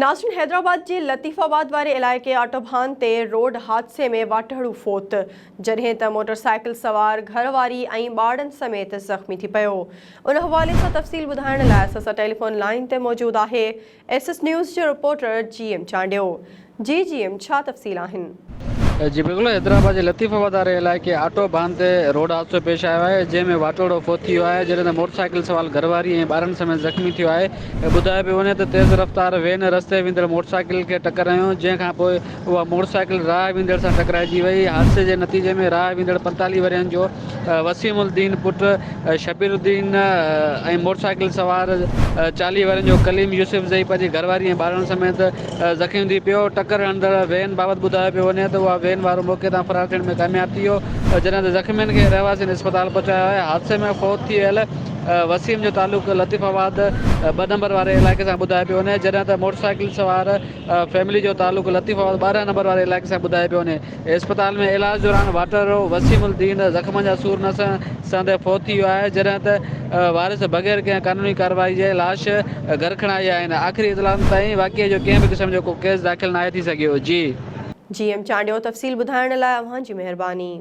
ناظرين حيدرآباد جي لطيف آباد واري علائقي آٽوڀان تي روڊ حادثي ۾ واٽهڙو فوت جڏهن ته موٽرسائيڪل سوار گهر واري ۽ ٻارڙن سميت زخمي ٿي پيو ان حوالي سان تفصيل ٻڌائڻ لاء اسان سان ٽيليفون لائين تي موجود آهي ايس ايس نيوز جو رپورٽر جي ايم چانڊيو جي جي ايم ڇا تفصيل آهن. جي بلڪل حيدرآباد جي لطيف آباد واري علائقي آٽو ڀان تي روڊ حادثو پيش آيو آهي جنهن ۾ واٽوڙو فوت ٿي ويو آهي جڏهن ته موٽر سائيڪل سوال گهرواري ۽ ٻارن سميت زخمي ٿيو آهي ٻڌايو پيو وڃي ته تيز رفتار وين رستي ويندڙ موٽر سائيڪل کي ٽڪر هنيو جنهن کان پوء اها موٽر سائيڪل راهه ويندڙ سان ٽڪرائجي وئي حادثي جي نتيجي ۾ راهه ويندڙ 45 ورهين جو وسيم الدين پٽ شبير الدين ۽ موٽر سائيڪل سوار 40 ورهين جو ڪليم يوسف زئي پنهنجي گهرواري ۽ ٻارڙن سميت زخمي ٿي پيو. ٽڪر هڻندڙ وين بابت ٻڌايو پيو وڃي ته اها وين وارو موقعي تان فرار ٿيڻ ۾ ڪامياب ٿي ويو جڏهن ته زخمين کي رهواسين اسپتال پهچايو آهي. حادثي ۾ فوت ٿي ويل وسيم جو تعلق لطيف آباد ٻه نمبر واري علائقي سان ٻڌايو پيو وڃي جڏهن ته موٽرسائيڪل سوار فيملي جو تعلق لطيف آباد 12 نمبر واري علائقي سان ٻڌايو پيو وڃي. اسپتال ۾ علاج دوران واٽهڙو وسيم الدين زخمن جا سور نه سهندي فوت ٿي ويو آهي جڏهن ته وارث بغير ڪنهن قانوني ڪارروائي جي لاش گهر کڻائي آيا آهن آخري اطلاعن تائين واقعي جو ڪنهن به قسم جو ڪو ڪيس داخل ناهي ٿي سگهيو جي. جي ايم چانڊيو تفصيل ٻڌائڻ لاء اوهان جي مهرباني.